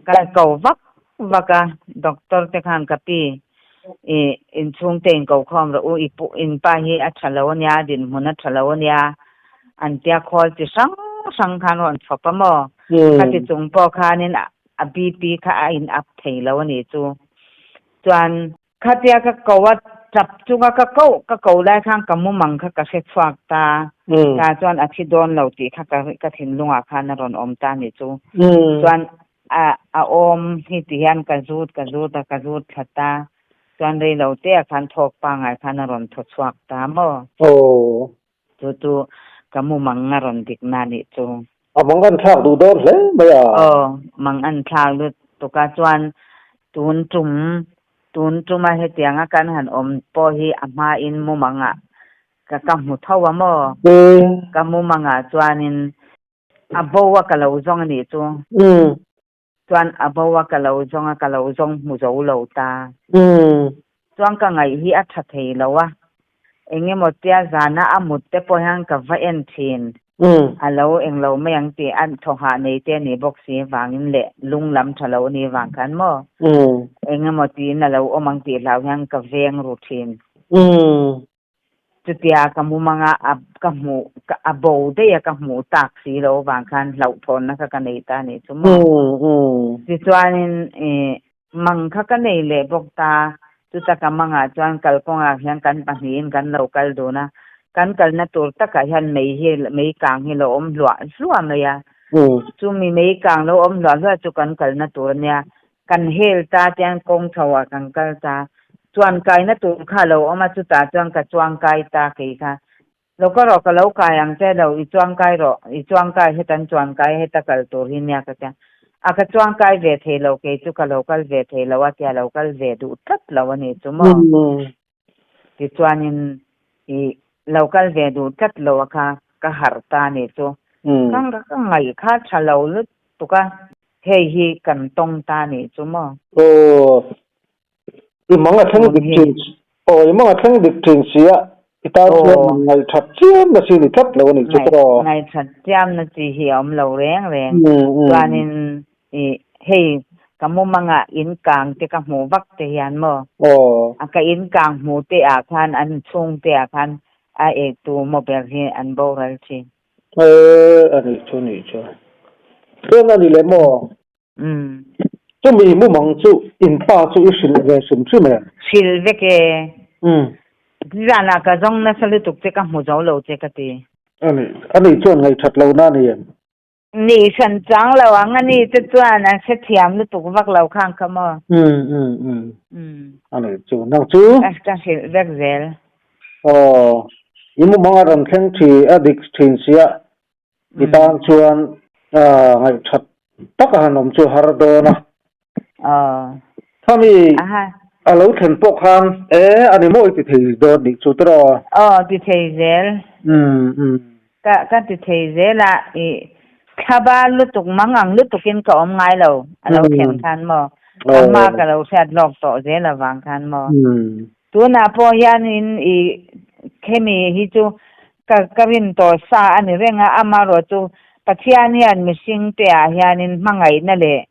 Ka ko vak vak a, doctor te khan ka pi i inchhungte in ko khawm rawh u, i pu in pa hi a tha lo ania, a dinhmun a tha lo ania an tia khawl chi hrang hrang khan rawn chhawp a maw. Khati chung pawh khanin a BP kha a in up thei lo a nih chu. Chuan khatia ka ko a tap chunga ka koh ka ko lai khan ka mumang kha ka hre chhuak ta. Ta chuan a thi dawn lo tih kha ka ka thinlungah khan a rawn awm ta a nih chu. Chuan a a awm hi ti hian ka zut ka zut a ka zut thla ta. Chuan rei lo te ah khan thawk pangai khan a rawn thaw chhuak ta maw. Chu chu ka mumang a rawn dik na nih chu. A mang an thlak duh dawn hle mai a. Aw, mang an thlak lutuk a chuan tun tum, tun tuma hetianga kan han awm pawh hi a hmain mumangah ka ka hmu tho a maw? Ka mumangah chuanin a bo a ka lo zawng a nih chu. Chuan a bo a ka lo zawng a ka lo zawng hmu zo lo ta. Chuan ka ngaih hi a tha thei lo a, eng emaw tia zana a mut te pawh hian ka va en thin. A lo eng lo mai ang tih a thawhah nei te a nih bawk si vangin leh lung lam tha lo a nih vang khan maw eng emaw tiin a lo awm ang tih hlau hian ka veng ru thin. Chutia ka mumanga a ka hmuh a bo daih a ka hmuh tak si lo avang khan hlauhthawnna kha ka nei ta a nih chu maw. Tichuanin ih mang kha ka nei leh bawk ta, chuta ka mangah chuan kalkawngah hian kan pahnihin kan lo kal dun a, kan kalna tur takah hian mei hi mei kang hi lo awm hluah hluah mai a, chumi mei kang lo awm hluah hluah chu kan kalna tur a nia, Kan hel ta tiang kawng chho ah kan kal ta. Chuan kaina tur kha a lo awm a, chutah chuan ka chuang kai ta kei kha. Lo ka rawh ka lo kai ang che lo, i chuang kai rawh, i chuang kai hetan chuan kai heta kal tur hi nia ka tia. A ka chuang kai ve thei lo kei chu ka lo kal ve thei lo a tia lo kal ve duh tlat lo a nih chu maw. Tichuanin i lo kal ve duh tlat lo a kha ka harh ta a nih chu. Ka ngaih kha tha lo lutuk a. Hei hi kan tawng ta nih chu maw? Aw, i mang a thleng dik thin, aw i mang a thleng dik thin si a, i tan chuan min ngaihthat chiam na chi ni tlat lo a nih chu tawh. Ngaihthat chiam na chi hi a awm lo reng reng. Chuanin i hei ka mumangah in kang te ka hmuh vak te hian maw? A ka in kang hmuh te ah khan an chhung te ah khan a eitu maw ber hi an boral thin. Eh, a nih chu nih chu. Chuan a ni leh maw? Umm. Chumi mumang chu in pa chu i hrilh ve hrim hrim em? Hrilh vek e. Umm. Zanah ka zawng nasa lutuk che ka hmu zo lo che ka ti. A nih, a nih chuan ngaihthat lohna a ni em? Nih hran chang lo ang a ni te chuan an hrethiam lutuk vak lo khang kha maw? Umm, umm, umm. Umm. A nih chu, nang chu? Ka hrilh vek zel. Aw, i mumang a rawn thleng thi a dik thin sia, i tan chuan ngaihthat tak a han awm chu har dawn a. Khami a lo thlen pawh khan e a ni maw i ti thei dawn nih chu tiraw? Aw, ti thei zel. Ka ka ti thei zel a, i thlaba lutuk mang ang lutukin ka awm ngai lo a lo thlen khan maw? A hma ka lo hriat lawk tawh zel avang khan maw? Tunah pawh hianin i khemi hi chu ka ka rin tawh sa a ni reng a, amaherawh chu Pathian hian mihring te ah hianin hmangaihna leh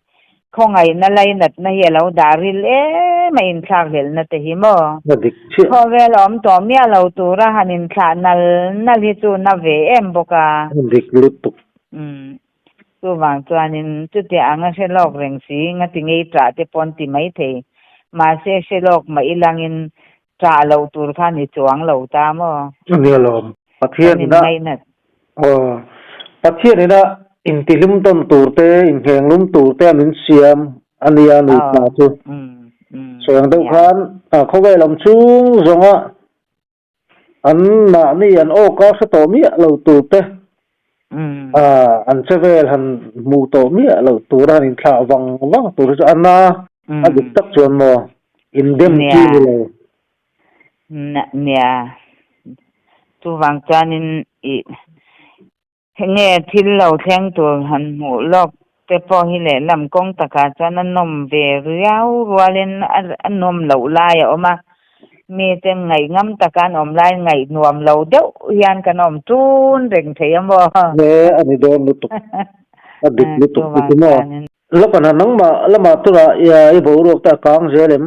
khawngaihna lainatna hi a lo dah ril em a inthlakhlelhna te hi maw? A dik chiah. Khawvel a awm tawh miah lo tura han inthlah nal nal hi chu na ve em bawk a. A dik lutuk. Umm. Chuvang chuanin chutiah anga hre lawk reng si, ngati ngei ṭah te pawh an ti maithei. Mahse hre lawk mah ilangin ṭah loh tur kha ni chuang lo ta maw? A nia lawm. Pathian Kan ina inngaihna. Aw. Pathian ina intihlim tawn tur te, innghenglum tur te a min siam a nia nupa chu. Sawi ang deuh khan khawvel awm chung zawnga an mahni an awka hre tawh miah lo tur te, an che vel han hmuh tawh miah lo tura han inthlah vang vang tur hi chu a na a dik tak chuan maw indem chi ni lo. Nia, chuvang chuanin i Enge thil lo thleng tur han hmuh lawk te pawh hi lehlam kawng takah chuan a nawm ve riau rualin a nawm loh lai a awm a, mite ngaih ngam taka an awm laiin ngaih nuam lo deuh hian kan awm tun reng thei a maw? Nge a ni dawn lutuk, a dik lutuk chu chu maw? Lawkana nangmah lamah tunah i boruak te a kang zel em?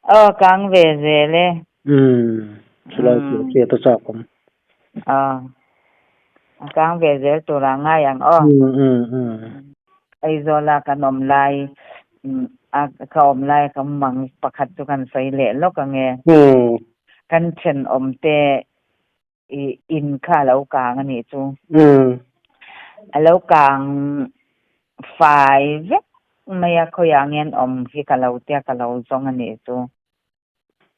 Aw kang ve zel e. Umm chulai chu a hriat a chak awm. Aw a kang ve zel tur ah ngai ang aw. Umm umm umm. Aizawl a kan awm lai a ka awm lai ka mang pakhat chu kan sawi leh lawk ange. Umm. Kan thenawm te i in kha a lo kang a nih chu. A lo kang fai vek mai a, khawiah nge an awm hi ka lo tia ka lo zawng a nih chu.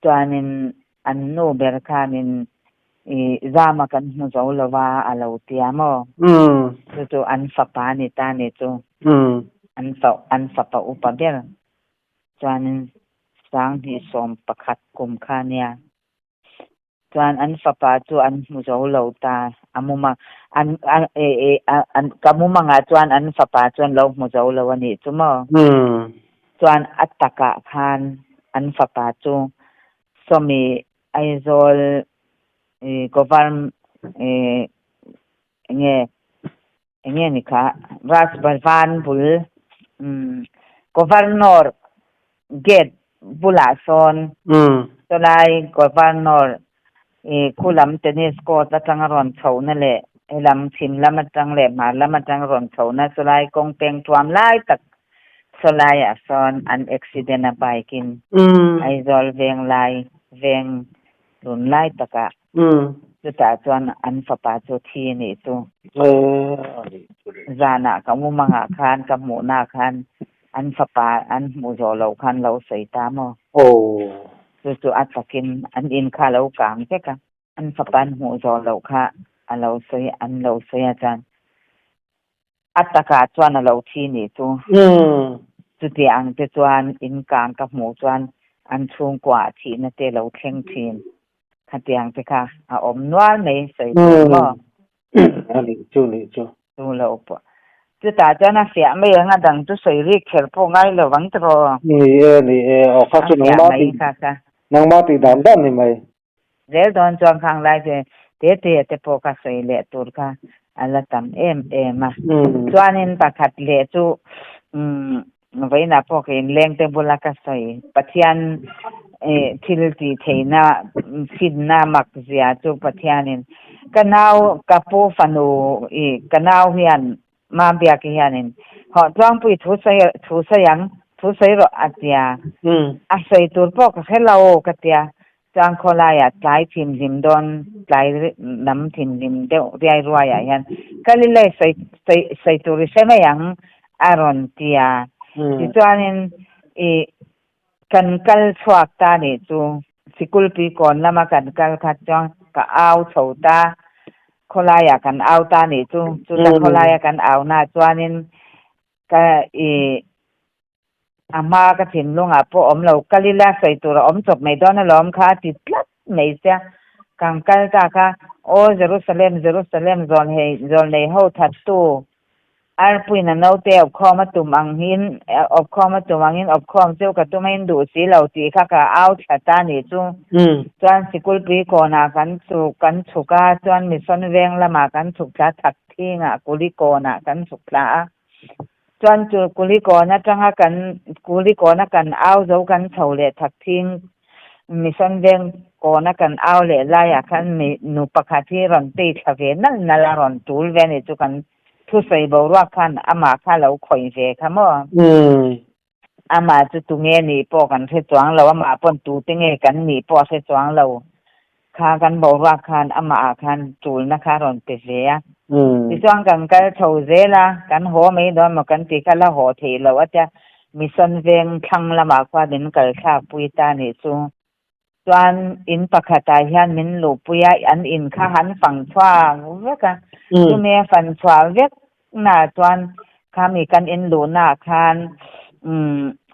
Chuanin an nu ber khanin i zama kan hmu zo lo va a lo tia maw? Chu chu an fapa a ni ta a nih chu. An fa an fapa upa ber. Chuanin sanghnih sawm pakhat kum kha a nia. Chuan an fapa chu an hmu zo lo ta a mumang an an ka mumangah chuan an fapa chu an lo hmu zo lo a nih chu maw? Chuan a takah khan an fapa chu sawmi Aizawl Governm enge enge ni kha Raj Bhavan bul Governor gate bulah sawn chulai Governor ih khu lam tennis court atanga rawn chhohna leh helam chhim lam atang leh hmar lam atang rawn chhohna chulai kawng peng thuam lai tak sawlaiah sawn an accident a bike in Aizawl veng lai veng lun lai takah Chutah chuan an fapa chu thi a nih chu. Zanah ka mumangah khan ka hmuhnaah khan an fapa an hmuh zawh loh khan lo sawi ta maw? Chu chu a takin an in kha a lo kang vek a, an fapa an hmuh zawh loh kha a lo sawi an lo sawi a chuan a takah chuan a lo thi nih chu. Chuti ang te chuan in kang ka hmuh chuan an chhungkuaah thihna te lo thleng thin. Khatiang te kha a awm nual mai sawi tur maw? A nih chu nih chu. Chu lo pawh. Chutah chuan a fiah mai ang a dang chu sawi rik kher pawh ngai lo vang tiraw? Ni e ni e aw kha chu nangmah tih nangmah tih dan dan ni mai. Zel dawn chuan khang lai chu te te te pawh kha sawi leh tur kha a la tam em em a. Chuanin pakhat leh chu umm Vawiinah pawh ka inleng te bula ka sawi. Pathian thil tih theihna finna mak zia chu Pathianin ka nau ka pu fanu i ka nau hian Mambiaki hianin hawh tluangpui thu sawi thu sawi ang thu sawi rawh a tia. A sawi tur pawh ka hre lo ka tia. Chuan khawlaiah tlai thimhlim dawn tlai lam thimhlim deuh riai ruaiah hian Galilei sawi sawi sawi tur i hre mai ang a rawn ti a. Tichuanin i kan kal chhuak ta nih chu Sikulpui kawn lama kan kal kha chuan ka au chho ta khawlaiah kan au ta nih chu chuta khawlaia kan au na chuanin ka i A hma ka thinlungah pawh awm lo, kal ila sawi tur a awm chawp mai dawn alawm kha a ti tlat mai sia. Kan kal ta kha, Aw Jerusalem, Jerusalem, zawl hei, zawl nei ho thattu, arpuiin a naute awpkhawm a tum ang hin, awpkhawm a tum angin awpkhawm cheu ka tum a in duh si lo tih kha ka au thla ta nih chu. Chuan sikulpui kawnah kan chhuk, kan chhuk a, chuan Mission veng lamah kan chhuk thla, Thakthingah Kulikawnah kan chhuk thla a. Chuan chu Kulikawn atanga kan Kulikawn a kan au zo kan chho leh thak thing Mission Veng kawn a kan au leh laiah khan mi nu pakhat hi rawn tei thla ve nalh nalh a rawn tul ve a ni chu kan thusawi boruak khan amah kha a lo khawih ve kha maw? Amah chu tunge nih pawh kan hre chuang lo, amah pawn tute nge kan nih pawh a hre chuang lo. Kha kan boruak khan amah ah khan tulna kha a rawn pe ve a. Tichuan kan kal chho zel a, kan haw mai dawn maw kan ti kha la haw theih loh a tia. Mission veng thlang lamah khuan min kal thlak pui ta nih chu. Chuan in pakhatah hian min luhpui a, an in kha han fang chhuak vek a. Chumi a fan chhuah vek naah chuan khami kan in luhnaah khan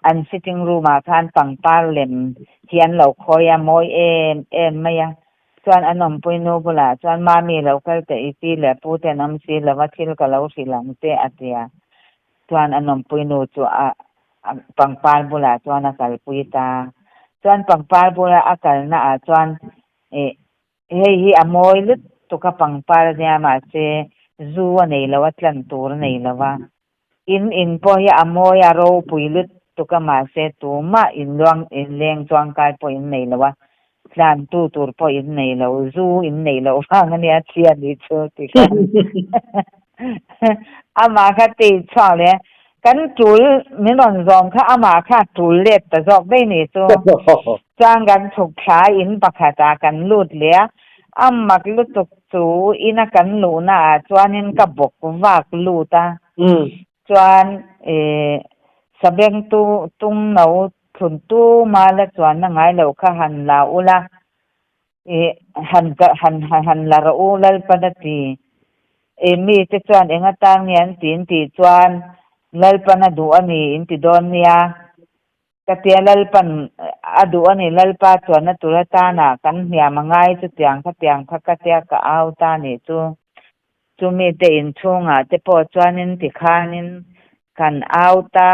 an sitting room ah khan pangpar lem hi an lo khawi a, mawi em em mai a. Chuan an awmpui nu bulah chuan Mami lo kal teh i pi leh pu te an awm si lo va thil ka lo hrilh ang che a ti a. Chuan an awmpui nu chu a pangpar bulah chuan a kalpui ta. Chuan pangpar bula a kalna ah chuan ih hei hi a mawi lutuk a pangpar ania mahse zu a nei lo a tlan tur a nei lo va. In in pawh hi a mawi a ropui lutuk a mahse tumah in luang in leng chuangkai pawh in nei lo a tlan tu tur pawh in nei lo zu in nei loh vang ania thli a nih chu ti khan amah kha tei chhuak leh kan tul min rawn zawm kha amah kha tul let ta zawk daih nih chu chuan kan chhuk thla in pakhat ah kan lut leh a a mak lutuk chu ina kan luhna ah chuanin ka bawk vak lut a chuan ih sabeng tu tung no thlun tuma la chuanna ngai lo kha han la ula ih han han han la rawh u Lalpan a ti. Ih mite chuan eng atan nge an ti in tih chuan Lalpan a duh a ni in ti dawn nia. Ka tia Lalpan a duh a ni Lalpa chuanna tur atana kan hniam a ngai chutiang khatiang kha ka tia ka au ta nih chu. Chumi te inchhungah te pawh chuanin tikhanin kan au ta.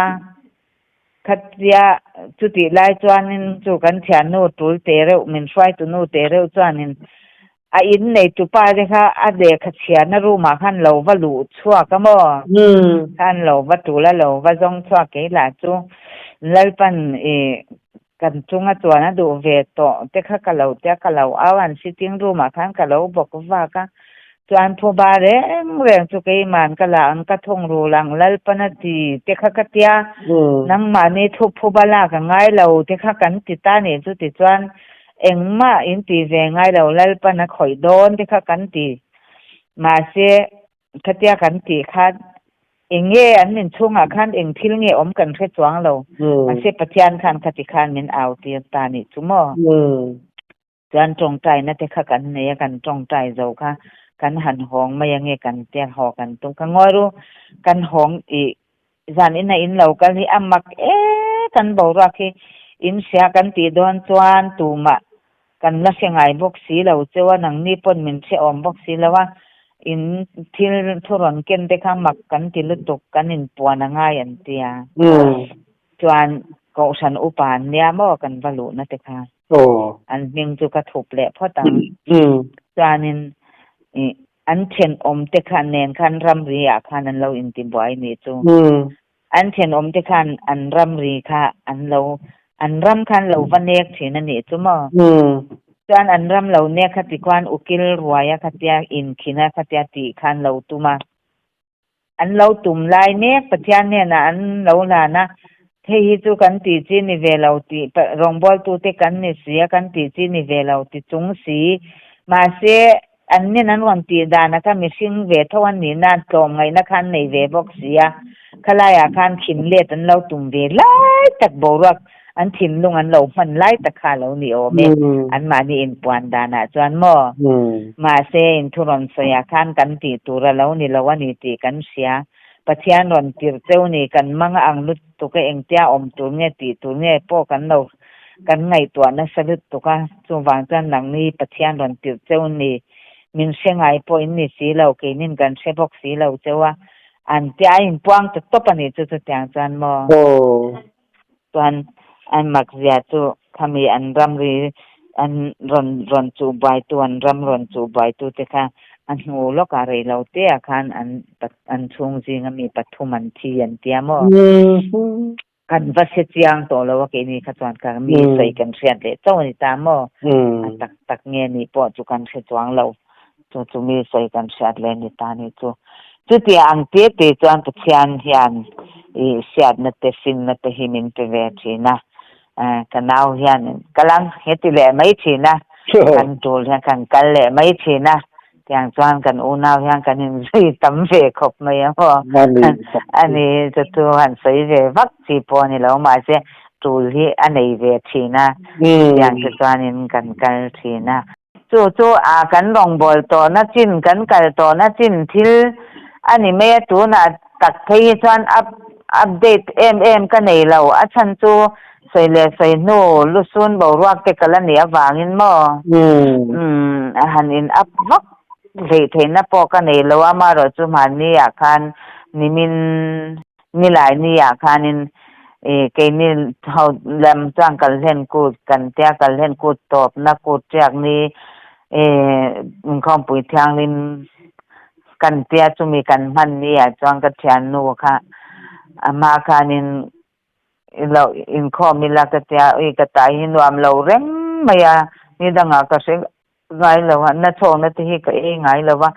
Khatia chutih lai chuanin chu kan thiannu tul te reuh min hruaitu nu te reuh chuanin a in neitu pa te kha a lehkha chhiarna room ah khan lo va luh chhuak a maw? Khan lo va tul a lo va zawng chhuak kei lah chu Lalpan i kan chunga chuan a duh ve tawh te kha ka lo tia ka lo au an sitting room ah khan ka lo bawk vak a chuan phuba reng reng chu keiman ka la ang ka thawng rul ang Lalpan a ti te kha ka tia nangmahni thu phuba lak a ngai lo te kha kan ti ta nih chu tichuan engmah in ti ve ngai lo Lalpan a khawih dawn te kha kan ti mahse Khatia kan tih khan eng nge an min chhungah khan eng thil nge awm kan hre chuang lo. Mahse Pathian khan khati khan min au tir ta nih chu maw? Chuan tawngtaina te kha kan nei a, kan tawngtai zo kha kan han hawng mai ange kan tia haw kan tum kha ngawi ru kan hawng ih zan ina in lo kal hi a mak e kan boruak hi in hria kan tih dawn chuan tumah Kan la hre ngai bawk si lo cheu a, nangni pawn min hre awm bawk si lo a, in thil thu rawn ken te kha mak kan ti lutuk, kan inpuan a ngai an ti a. Chuan Kohhran upa an nia maw kan va luhna te kha, an hming chu ka thup leh phawt ang. Chuanin ih an thenawm te kha nen khan ramri ah khan an lo intibuai nih chu. An thenawm te khan an ramri kha an lo an ram khan lo va nek thin a nih chu maw? Chuan an ram lo nek kha ti khuan ukil ruaia khatia inkhina khatia tih khan lo tum a. An lo tum lai mek Pathian hnenah an lo hlan a, hei hi chu kan tih chi ni ve lo tih rawngbawltute kan ni si a, kan tih chi ni ve lo ti chung si. Mahse An nen an rawn tih danah kha mihring ve tho an nih nan tlawmngaihna kha an nei ve bawk si a, khalaiah khan thin let an lo tum ve lai tak boruak an thinlung an lo hman lai tak kha a lo ni awm e, anmahni inpuan danah chuan maw? Mahse, inthu rawn sawiah khan kan tih tur a lo ni lo a ni tih kan hria. Pathian rawn tirh cheu ni kan mang a ang lutuk a, engtia awm tur nge tih tur nge pawh kan lo Kan ngaihtuah nasa lutuk a, chuvang chuan nangni Pathian rawn tirh cheu ni, min hre ngai pawh in ni si lo, keinin kan hre bawk si lo cheu a, an tia a inpuang ta tawp a nih chu chutiang chuan maw? Chuan an makzia chu khami an ramri an rawn rawn chuh buaitu an ram rawn chuh buaitu te kha a hnu lawkah rei lo te ah khan an an chhung zinga mi pathum an thi an tia maw? Kan va hre chiang tawh lo a keini kha chuan ka mi sawi kan hriat leh chauh a ni ta maw? A tak tak nge nih pawh chu kan hre chuang lo. Chu chu mi sawi kan hriat leh ni ta nih chu. Chutia ang te te chuan Pathian hian i hriatna te finna te hi min pe ve thin a. Ka nau hian kal ang he ti leh mai thin a. Kan tul hian kan kal leh mai thin a. Tiang chuan kan unau hian kan inzui tam ve khawp mai a maw? A ni, chu chu han sawi ve vak chi pawh a ni lo, mahse tul hi a nei ve thin a, tiang te chuanin kan kal thin a. Chu chu a kan rawngbâwl tawhna chin, kan kal tawhna chin thil a ni mai a, tunah tak phei hi chuan up update em em ka nei lo, a chhan chu sawi leh sawi hnu lusun boruak te ka la nih avangin maw umm a han in up vak hleih theihna pawh ka nei lo a, amaherawhchu hmanni ah khan nimin nilai ni ah khanin ih keini ho lam chuan kalhlen kut kan tia kalhlen kut tawpna kut tiak ni ih inkhawmpui thianghlim kan tia chumi kan hman ni ah chuan ka thiannu kha a hma khanin i lo inkhawm ila ka tia ui ka tai hi nuam lo reng mai a ni dangah ka hre ngai lo a na chhawkna te hi ka ei ngai lo va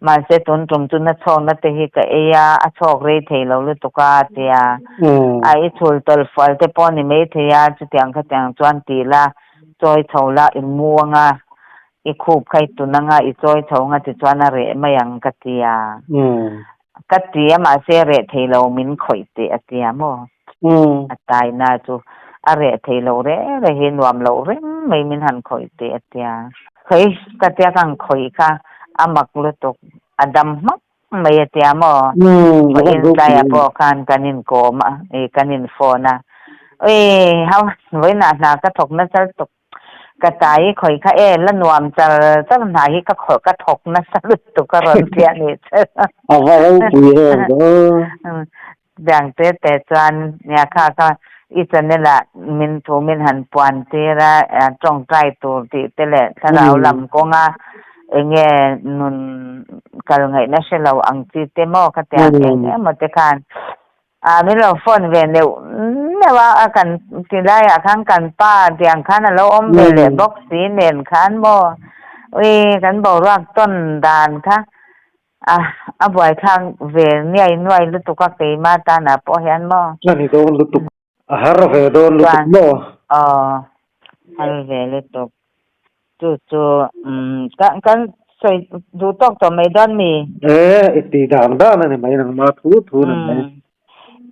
mahse tun tum chu na chhawkna te hi ka ei a a chhawk rei thei lo lutuk a tia a i chhul tawlh fual te pawh ni mai thei a chutiang khatiang chuan ti la chawi chho la i mu anga I khup kha i tun anga i chawi tho anga tichuan a reh mai ang ka ti a. Ka ti a mahse reh thei lo min khawih teh a ti a maw? A taina chu a reh thei lo reng reng hi nuam loh reng mai min han khawih teh a ti a. Khawih ka tia ka han khawih kha a mak lutuk a dam hmak mai a ti a maw? Vawiin tlaiah pawh khan kan inkawm a, kan in phone a. Ui hau vawiinah hna ka thawk nasa lutuk Ka tai i khawih kha e, la nuam char char hna hi ka khawih ka thawk nasa lutuk a rawn tia nih che. A va ropui em do. Tiang te te chuan nia kha kha i channel ah min thu min han puan tir a, tawngtai tur tih te leh thlarau lam kawnga enge nun kal ngaihna hre lo ang chi te maw khatiang eng emaw te khan A min lo phone ve neuh neuh a, a kan ti laiah khan kan pa tiang khan a lo awm ve leh bawk si nen khan maw ui kan boruak tawn dan kha a a buaithlak ve niai nuai lutuk a keima tanah pawh hian maw. A ni dawn lutuk, a har ve dawn lutuk maw? Aw har ve lutuk. Chu chu kan kan sawi duh tawk tawh mai dawn mi? E, i ti dan dan a ni mai nangma thu thu a ni mai.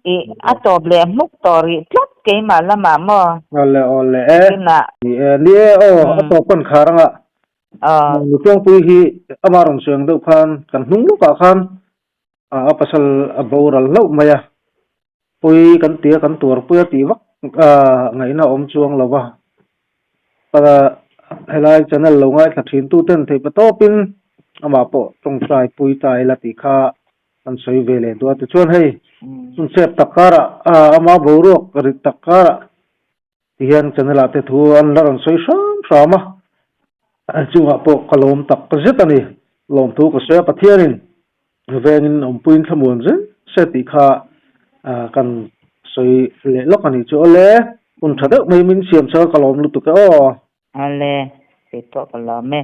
I a tawp leh hmuk tawh rih tlat keimah lamah maw? Awle awle e. Tunah. Ni e, ni e aw a tawp kan khar anga. Aw. Nutluangpui hi ama rawn sawi ang deuh khan kan hnung lawkah khan a pasal a boral hlauh mai a. Pui kan tia kan tuarpui a tih vak ngaihna a awm chuang lo va, helai channel lo ngaithla thin tu ten theih pa tawpin amah pawh tawngtai pui ta ila tih kha kan sawi ve leh duh a. Tichuan hei chhunchep tak karah ama boruak rit tak karah Ti hian channel ah te thu an la rawn sawi hram hram a, chungah pawh ka lawm tak zet a ni. Lawmthu ka sawi a, Pathianin vengin awmpuiin thlamuan zel se tih kha kan sawi leh lawk a ni chu. Awle, hun tha deuh mai min siam chho a, ka lawm lutuk e aw. Awle, kei pawh ka lawm e.